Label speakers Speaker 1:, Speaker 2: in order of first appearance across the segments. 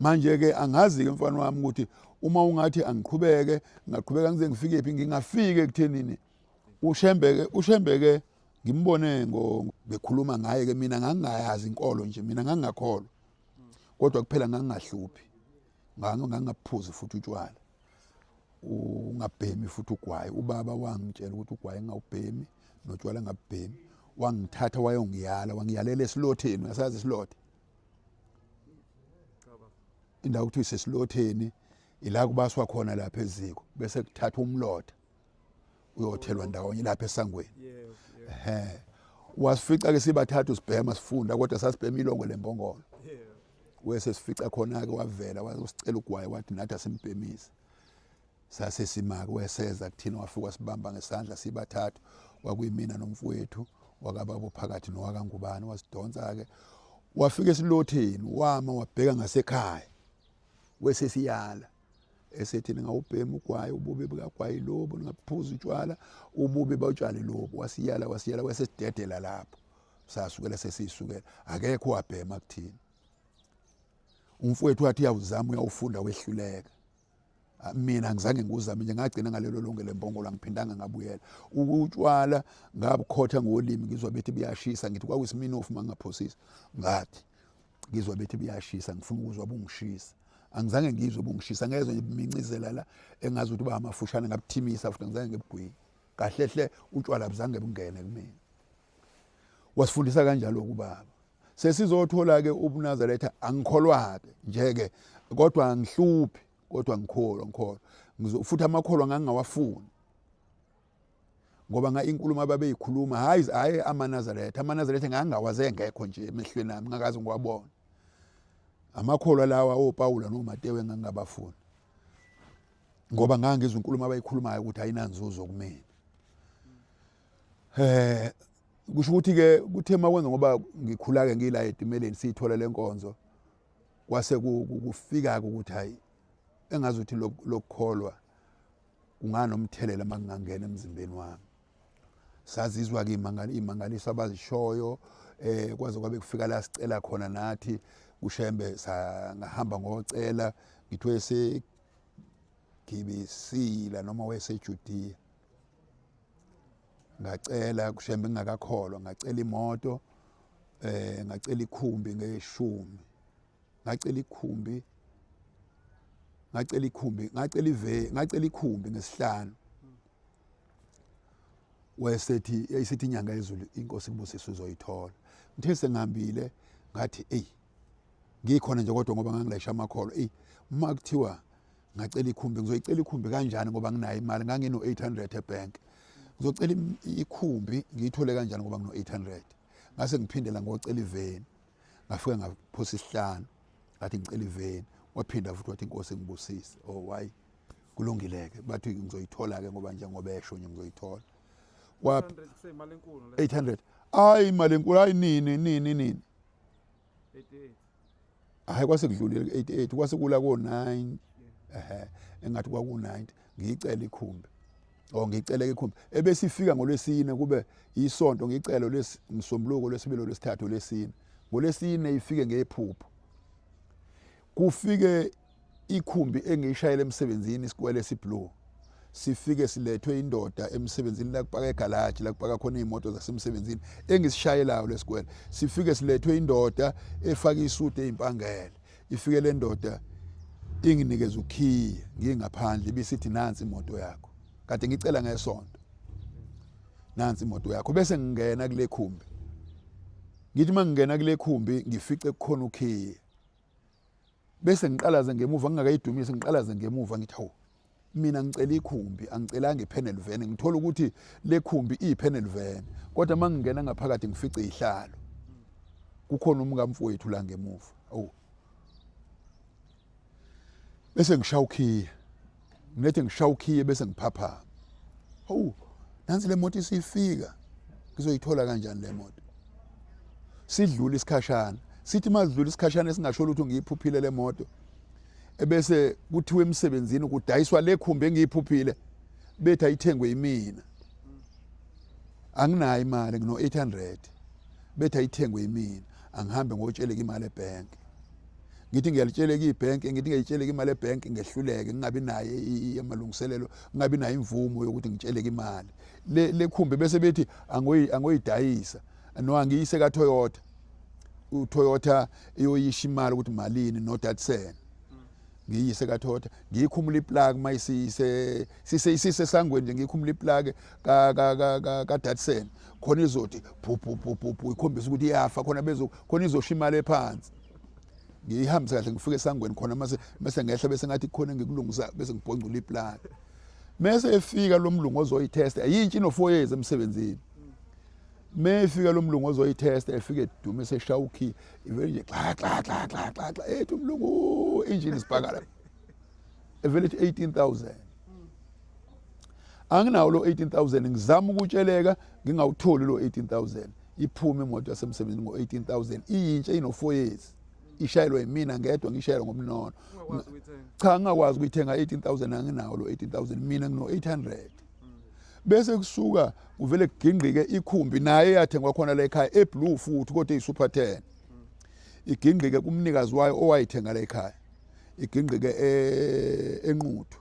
Speaker 1: Manje ke angazi ke mfana wami ukuthi uma ungathi angiqhubeke, ngaqhubeka ngize ngifike phi, ngingafike ekuthenini uShembe ke, uShembe ke ngimbone ngo bekhuluma ngaye ke, mina ngangingayazi inkolo nje, mina ngangingakholwa, kodwa kuphela ngangingahluphi, ngangingaphuzi futhi utshwala, ungabhemi futhi ugwayi. Ubaba wangitshela ukuthi ugwayi ngawubhemi notshwala ngabhemi, wangithatha wayongiyala, wangiyalela esilotheni. Uyasazi isilothe? Indawo kuthiwa isesilotheni, ila kubaswa khona lapha eziko, bese kuthathwa umlotha uyothelwa ndawonye lapha esangweni. Ehe, wasifica ke sibathathu sibhema sifunda, kodwa sasibhema ilongo lembongolo. Wese sifica khona ke, wavela wasicela ugwayi, wathi nathi asimbhemise. Sase simake, weseza kuthina, wafika wasibamba ngesandla sibathathu, kwakuyimina nomfowethu wakababa phakathi nowakangubani, wasidonsa ke wafika esilotheni, wama wabheka ngasekhaya, wesesiyala esethi ningawubhemi ugwayi, ububi bukagwayi lobu, ningaphuza utshwala, ububi bawutshali lobu. Wasiyala, wasiyala, wasesidedela lapho, sasukela sesiyisukela, akekho wabhema kuthina. Umfowethu wathi uyawuzama, uyawufunda, wehluleka. Mina ngizange ngikuzame nje, ngagcina ngalelo lungelo lembongolo, angiphindanga ngabuyela. Ukutshwala ngabukhotha ngolimi, ngizwa bethi buyashisa, ngithi kwakuyisiminofu mangingaphosisi, ngathi ngizwa bethi buyashisa, ngifuna ukuzwa bungishisa. Angizange ngizwe bungishisa, ngezwe nje bumincizela la, engazi ukuthi ba amafushane, ngabuthimisa futhi angizange ngibugwinye kahle hle, utshwala buzange bungene kumina. Wasifundisa kanjalo kubaba. Sesizothola ke ubuNazaretha, angikholwa ke nje ke, kodwa angihluphi, kodwa ngikholwa, ngikholwa futhi amakholwa ngangingawafuni, ngoba nga inkulumo ababeyikhuluma, hayi hayi, amaNazaretha, amaNazaretha ngangingawaze, engekho nje emehlweni ami, ngakaze ngiwabona. Amakholwa lawa oPawula noMatewu engangingabafuni, ngoba ngangizwa inkulumo abayikhulumayo ukuthi ayinanzuzo kumina. Kusho ukuthi ke kuthe makwenza, ngoba ngikhula ke ngila etimeleni, siyithola lenkonzo, kwase kufika ukuthi hayi, engazi ukuthi lokukholwa kunganomthelela makungangena emzimbeni wami. Sazizwa ke imangaliso abazishoyo, kwaze kwabe kufika la sicela khona nathi kuShembe, sangahamba ngocela, ngithiwe segibisila noma weseJudea, ngacela kuShembe ngingakakholwa, ngacela imoto, ngacela ikhumbi ngeshumi, ngacela ikhumbi, ngacela ikhumbi, ngacela ive, ngacela ikhumbi ngesihlanu. Wayesethi, yayisithi inyanga yezulu, inkosi kubusisa uzoyithola. Ngithe sengihambile ngathi ey, ngikhona nje kodwa ngoba ngangilayisha amakholo, ey, uma kuthiwa ngacela ikhumbi, ngizoyicela ikhumbi kanjani ngoba nginayo imali, ngangino 800 ebank, ngizocela ikhumbi ngiyithole kanjani ngoba ngino 800? Ngase ngiphindela ngocela iveni, ngafika ngaphosa isihlanu, ngathi ngicela iveni, waphinda futhi wathi inkosi ngibusise. Oh why, kulungileke, bathi ngizoyithola ke ngoba njengoba esho nje ngizoyithola.
Speaker 2: Kwa 800,
Speaker 1: 800, hayi imali enkulu, hayi nini nini nini.
Speaker 2: 88.
Speaker 1: Hayi, kwase kudlulile ku-88, kwase kula ko-9, ehe, engathi kwaku-90. Ngiyicela ikhumbi, or ngicele ikhumbi ebesifika ngolwesine, kube isonto, ngicela lwemsombuluko, lwesibili, lwesithathu, lwesine. Ngolwesine ifike ngephupho, kufike ikhumbi engiyishayela emsebenzini, isikwele esiblue, sifike silethwe indoda emsebenzini la kupaka egalaji, la kupaka khona iy'moto zasemsebenzini engisishayelayo lesikwele. Sifike silethwe indoda efake isudu eyimpangele. Ifike le ndoda inginikeza ukhiye ngingaphandle, ibisithi nansi imoto yakho, kade ngicela ngesonto, nansi imoto yakho. Bese ngingena kule khumbi, ngithi uma ngingena kule khumbi ngifice kukhona ukhiye, bese ngiqalaze ngemuva, ngingakayidumisi, ngiqalaze ngemuva, ngithi hawu, mina ngicela ikhumbi, angicelanga ipanel van. Ngithola ukuthi le khumbi iyipanel van, kodwa uma ngingena ngaphakathi ngifice ihlalo, kukhona umkamfowethu la ngemuva. Awu, bese ngishaya ukhiye, ngilethe, ngishaya ukhiye, bese ngiphaphama, hawu, nansi le moto isifika, ngizoyithola kanjani le moto? Sidlula isikhashana, sithi mazidlula isikhashana esingasho lutho, ngiyiphuphile le moto, ebese kuthiwa emsebenzini kudayiswa le khumbi engiyiphuphile, bethi ayithengwe yimina. Anginayo imali, ngino 800, bethi ayithengwe yimina, angihambe ngotsheleka imali ebank. Ngithi ngiyalitsheleka ibhenki, ngithi ngiyayitsheleka imali ebhenki, ngehluleke, ngingabi naye amalungiselelo, ngingabi nayo imvumo yokuthi ngitsheleke imali le lekhumbi, bese bethi angoyidayisa no angiyise ka Toyota, uToyota iyoyisha imali ukuthi malini no Datsun. Ngiyise ka Toyota, ngiyikhumula iplug mayisise sise sisesangweni nje, ngiyikhumula iplug ka ka ka ka Datsun khona izothi phu phu phu phu phu, ikhombisa ukuthi iyafa khona, bezo khona izosha imali ephansi. Ngiyihambise kahle, ngifike esangweni khona, mase mase ngehla, bese ngathi khona ngikulungisa, bese ngibhongcula iplug. Mese efika lo mlungu ozoyitesta, yintsha ino 4 years emsebenzini. Mefika lo mlungu ozoyitesta, efike edume seshaya ukey, ivele nje xa xa xa xa xa xa, ethi umlungu engine isibhakala, evele ethi 18000. Anginawo lo 18000, ngizama ukutsheleka ngingawutholi lo 18000. Iphume imoto yasemsebenzini ngo-18000, iyintsha ino 4 years, ishayelwa yimina ngedwa, ngishayelwa ngomnono. Cha, ngingakwazi ukuyithenga 18000, anginawo lo 18000, mina ngino 800. Bese kusuka kuvele kugingqike ikhumbi naye yathengwa khona la ekhaya, eblue futhi kodwa eyi-super 10, igingqike kumnikazi wayo owayithenga la ekhaya, igingqike eNquthu.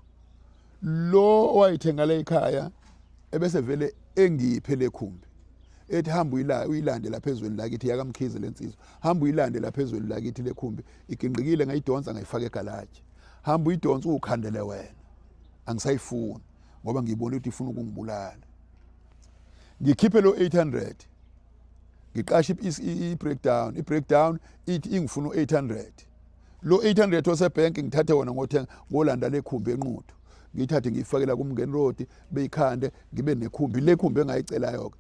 Speaker 1: Lo owayithenga la ekhaya ebese vele engiphe lekhumbi, ethi hamba uyilande lapha ezweni lakithi, yakaMkhize lensizwa, hamba uyilande lapha ezweni lakithi lekhumbi, igingqikile, ngayidonsa ngayifaka egalaji, hamba uyidonsa ukhandele wena, angisayifuni ngoba ngiyibona ukuthi ifuna ukungibulala. Ngikhiphe lo 800, ngiqashe i-breakdown, i-breakdown ithi ingifuna u-800. Lo 800 osebhenki ngithathe wona ngothenga, ngolanda lekhumbi eNquthu, ngiyithathe ngiyifakela kuMngeni Road, beyikhande, ngibe nekhumbi, le khumbi engayicelayo ke.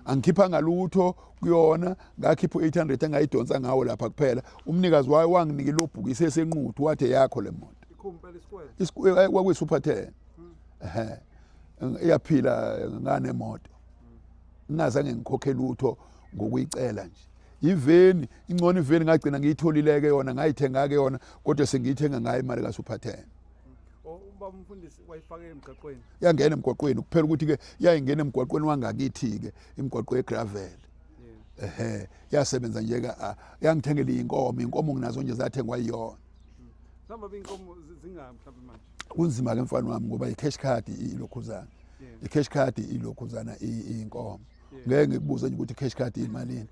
Speaker 1: Angikhiphanga lutho kuyona, ngakhipha u-800 engayidonsa ngawo lapha kuphela. Umnikazi wayo wanginika ilobhukisi eseNquthu, wathi yakho le moto. Kwakuyi-super 10, ehe, iyaphila nganemoto, ngingazange ngikhokhe lutho ngokuyicela nje. Iveni ingcono, iveni ngagcina ngiyitholile-ke yona, ngayithenga-ke yona, kodwa sengiyithenga ngayo imali ka-super 10.
Speaker 2: Ubaba umfundisi wayifake emgaqweni?
Speaker 1: Yangena emgwaqweni kuphela, ukuthi-ke yayingena emgwaqweni wangakithi-ke, imigwaqo yegravel. Ehe, yasebenza nje-ke, yangithengela iy'nkomo, iy'nkomo nginazo nje, zathengwa yiyona.
Speaker 2: Mhlawumbe inkomo zingaki mhlawumbe manje?
Speaker 1: Kunzima-ke mfana wami, ngoba i-cash card ilokhuzana, i-cash card ilokhuzana iy'nkomo. Ngeke ngikubuze nje ukuthi i-cash card iyimalini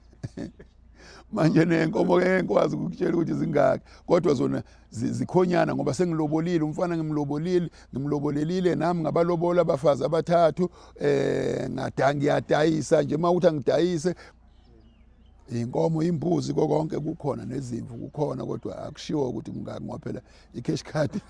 Speaker 1: manje, nenkomo ke ngikwazi ukukutshela ukuthi zingaki, kodwa zona zikhonyana ngoba sengilobolile umfana, ngimlobolile, ngimlobolelile nami, ngabalobola abafazi abathathu, ngada ngiyadayisa nje, uma uthi angidayise inkomo, imbuzi, konke kukhona, nezimvu kukhona, kodwa akushiwo ukuthi kungaki ngoba phela i-cash card.